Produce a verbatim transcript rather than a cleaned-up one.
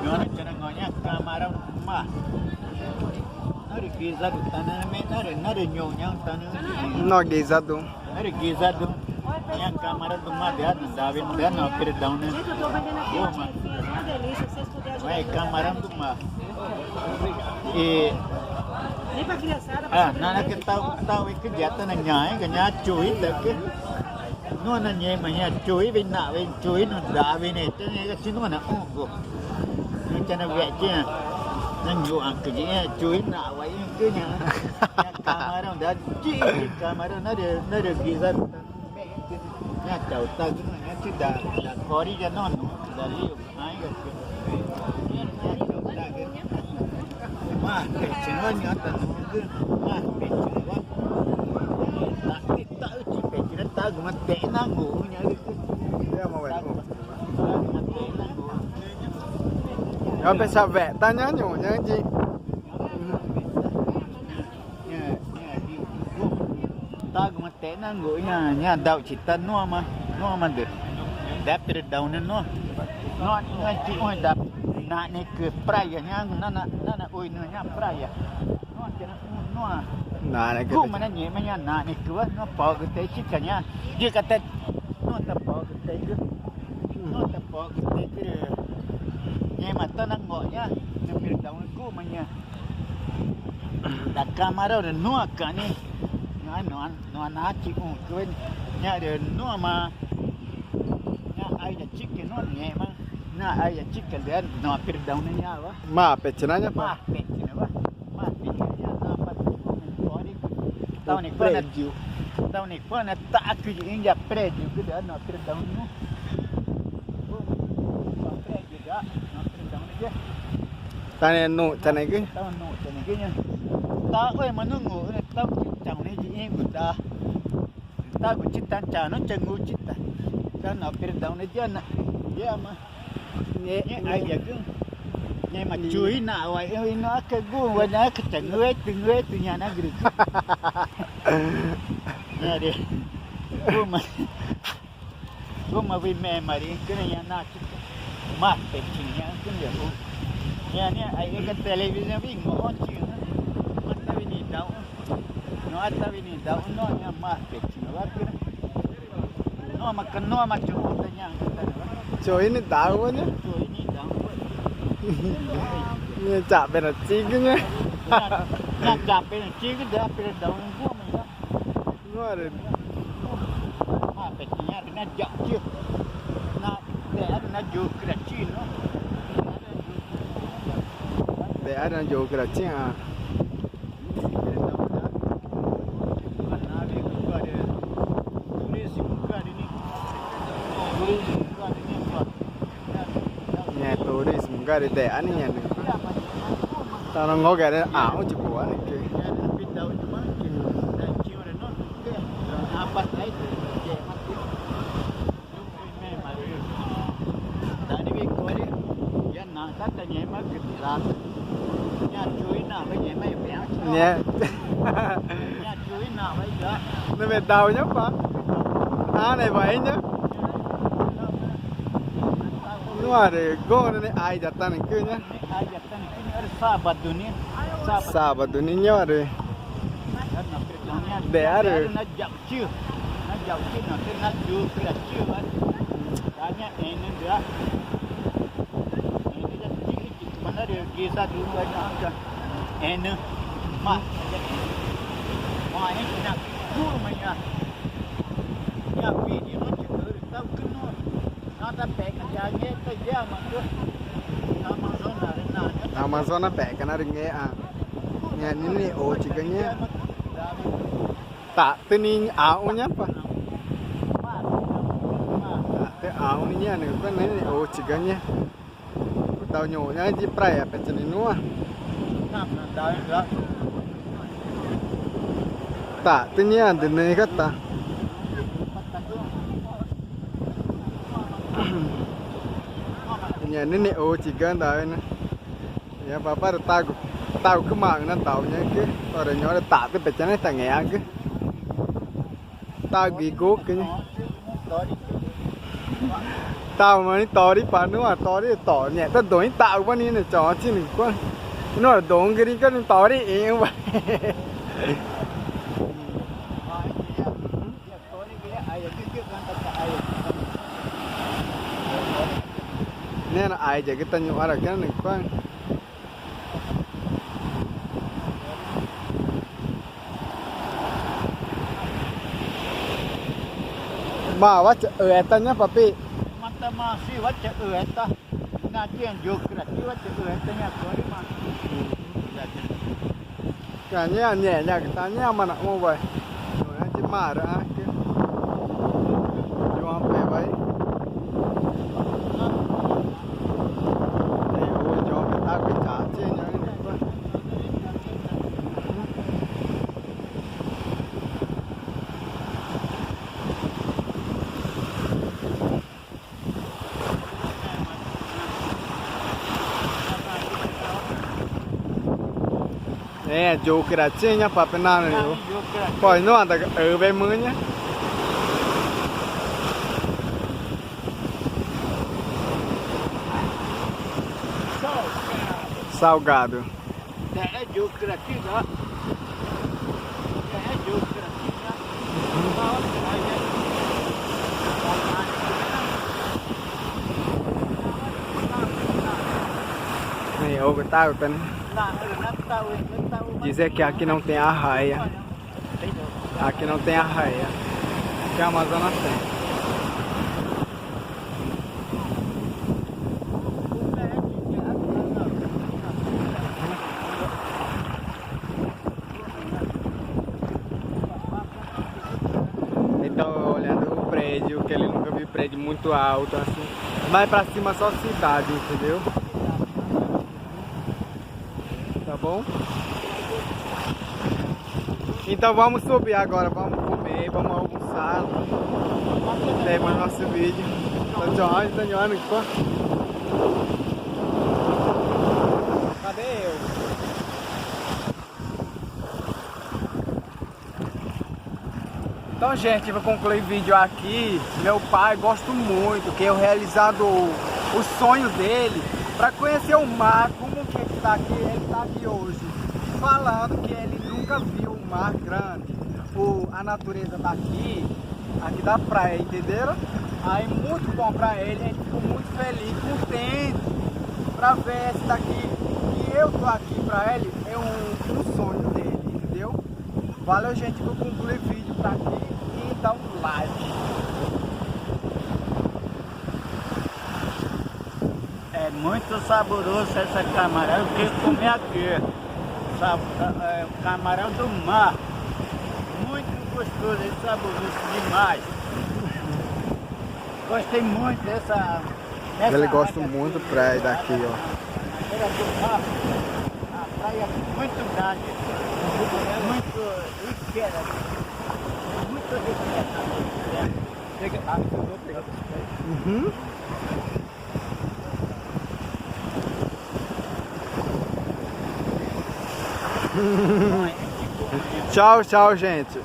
Ñuxãcü ñaã camarão ma. Narü guisado tanüxü̃, narü, narü ñuxã ñaxü̃ tanüxü̃. No guisado. Narü guisado. Ñaã camarão ma de anda, David, de anda, perdão, né? Uma. Vai, camarão ma. E ah, nanaxü̃ que tal, tal, é que dieta na ñaã, é que ñaã chuí, da que. Nuã nangẽxma ñaã chuí, vinaxwa̱xe chuí, no David, né? Te nega si nuã naxũgu. Nutana wexchiã nanguxãcü yiĩ chuí naxwa̱xexü̃cü ñaã. Ñaã camarão da, yiĩ camarão narü, narü guisado. Ñaã chautagü nuã ñaã chi da, da cori ya no, no, da lío. Ñaã chautagü. Ma pexü̃ nuã ñaã ta nugü, ma pexü̃ nuã. Taxü̃chi pexü̃ nuã taguma texna nanguxü̃ ñaã. Ñaã pexü̃ wextá ñaã ñuxã ñaã yiĩ. Taguma texna nanguxü̃ ñaã, ñaã dauxchi ta nuãma, nuãma dü. Da perdão ne nuã. Nuã, nuã chixũxü̃ da nanecü praia ñaã, nana, nana uinü ñaã praia. Nuã chixũxü̃ nuã. Nanecü. Guma nangẽxma ñaã nanecüwa, nuã pogü texchica ñaã. Yixcate, nuã ta pogü texgü. Nuã ta pogü texgü. Ngẽma tanango̱x ñaã, na perdão ne guma ñaã. Da camarão rü nuã cani. Ñaã nuã, nuã nachixũxü̃ ñaã rü nuãma. Ñaã aiyachica nuã ngẽma. Ñaã aiyachica rü nuã perdão ne ñaãwa. Ma pexü̃ na ñaã pa. Ma pexü̃ nawa. Ma pexü̃ ñaã na pa. Tau ni cuana, tau ni cuana taxacü yiĩ ya prédiogü rü nuã perdão nu. Tane nuxchaneẽgü. Tane nuxchaneẽgü ñaã. Taxuema nunguxü̃ ne tau chitchaunü yiĩgu ta. Tagu chita chanü changu chita. Tana perdão ne diana. Diama. Ñe, ñe, ñe, aiyagü. Ñema chuí naxwa̱xexü̃ i nuã acü guxü̃wa ñaã acü changüetü, ngüetü ñanagürügü. Ñare. Guma. Guma wimema rü ĩcü ñaã nachica. Ma pexü̃ ñaã ĩcü ñaã. Ñaã ñaã aiga televisión wingoxochiü̃. Mata winidauxü̃. Nuã ta winidauxü̃ nuã ñaã ma pexü̃ ñaã wacü. Nuã maca nuã ma chuxũta ñaã. Chuxü̃ nidauxü̃wa ñaã. Chuxü̃ nidauxü̃wa. Ñaã chapena chigü ñaã. Ñaã chapena chigü da perdão guma ñaã. Nuã rü. Ma pexü̃ ñaã rü na yauxchiü. Na dea rü na yucürachiü̃ nuã. Dea rü na yucürachiü̃ a. Ñaã turismo ga rü dea niĩ ñaã nü. Tanangõgü rü ãũchi puxü̃wa nüxü̃. Ñe. Nüma dauxü̃ ñaã pa. Ãne waiña. Nuã rü guxü̃ ne aiyatanücü ñaã. Sábado niĩ. Sábado niĩ ñuxãrü. Dearü. Na yauxchiü. Na yauxchiü na te na yucürachiü̃wa. Daña ẽnü dua. Ẽnü ya tichi tuma narü guisado wa ñaca. Ẽnü. Ma. Ma ẽnü na curuma ñaã. Ñaã wiri no chicürü taucü no. Amazonas pexü̃ narü ngẽxã. Ñaã nixĩ ni ochiga ñaã. Tatü nixĩ ãũ ñapa. Tatü ãũ nixĩ ñaã nüxü̃ nixĩ ni ochiga ñaã. Tau ñuxũ ñaã yi praia pexü̃ ni nuã. Tatü ñaã düxü̃ nüxü̃ ta. Ñaã nixĩ ni ochiga daa wena. Ñaã papa rü tagu, tagucümaxü̃ nadauxü̃ ñaxü̃cü. Tórü ñuxre tatü pexü̃ na tangẽxmagü. Tagu igucü ñaã. Tama ni tore i pa nuã, tore i to, ngẽma tá duü̃ i ta̱xuwa nixĩ ne tchoxü̃ nixĩ cua̱x. Nuã duü̃xü̃gü nixĩ cua̱x ni tore i ĩxü̃wa. Nena aiyagü tá nhuxãrü kena nixĩ cua̱x. Ma, wa tchaxü eta̱ nhaã, Papi? Mata ma si wa tchaxü eta̱. Na tiã jocüra ti wa tchaxü eta̱ nhaã cua̱x rü ma. Ca nhaã nhaã nhaã cü ta nhaã ma naxũ wa. Ñuxãchi marü ãcü. Ñuxãchi wa. Ẽ, jocüra ti nhaã, Papi, nana nixĩ. Poi nuã ta üwemüxü̃ nhaã. Salgado. Aí, ó, tá, tá, né? Dizer que aqui não tem arraia. Aqui não tem arraia. Aqui é Amazonas tem. Então, olhando o prédio, que ele nunca viu prédio muito alto assim. Mais pra cima só cidade, entendeu? Tá bom? Então vamos subir agora, vamos comer, vamos almoçar. Temos nosso vídeo. Tá de olho, tá de olho, pô. Cadê eu? Então, gente, vou concluir o vídeo aqui. Meu pai gosta muito que eu realizado o, o sonho dele para conhecer o mar, como que ele tá aqui, ele tá aqui hoje, falando que ele nunca viu o mar grande, o, a natureza daqui, aqui da praia, entenderam? Aí muito bom para ele, ele ficou muito feliz, contente para ver esse daqui. E eu tô aqui para ele, é um, um sonho dele, entendeu? Valeu, gente, vou concluir vídeo por aqui e dá um like. É muito saboroso essa camarão, eu tenho que comer aqui. Sa-, é, camarão do mar. Muito gostoso e saboroso demais. Gostei muito dessa. Ele gosta muito pra daqui, ó. A praia é muito grande, muito riqueira, muito riqueira. Uhum. Tchau, tchau, gente.